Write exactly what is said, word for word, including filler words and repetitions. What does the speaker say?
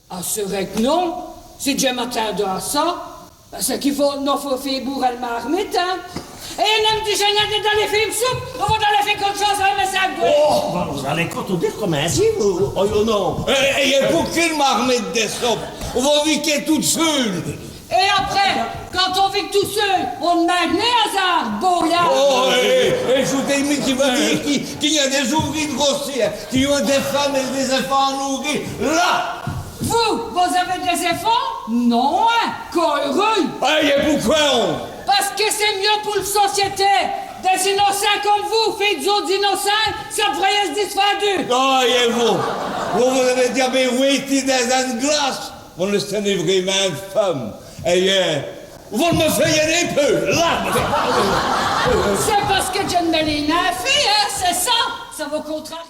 Ah, c'èst vré qu' non. Si dji m'atindeû à ça, c'èst qu'i faut, nos faut fé boûre èl marmite, hin. Èt n' mi dijèz nén d'aler fé ène soupe, on va d'aler fé quéke chôse avou mès sins. Oh, bah, vos-alez co todi r'cominci, vos, oh, oh, non. Èt, èt, èt pouqwè ène marmite di soupe ? On va viker tout seû. Èt après, quand on vik tout seû, on n' minke nén à ça, bôyârd. Oh, èt, èt, èt, choûtez, mi, dji vos di qu'i, qu'i gn-a dès ouvrîs d' grossî, qu'i ont dès feumes èt dès-èfants à noûri, là. Vous, vous avez des enfants ? Non, hin, co eûreûs. Ah, èt pouqwè ? Pace qui c'èst mieûs po l' société. Dès-inocins come vous, fé dès-ôtes inocins, ça d'vrèt yèsse disfèndu. Ah, èt vous, vous, vos-alez dîre, mins wétîz dins ène glace. Vos n'èstez nén vrémint ène feume. Èt, euh, vos n' mi fèyez nén peû, là. C'èst pace qui dji n' mi lî nén fé, hin, c'èst ça. Ça vos contrarie.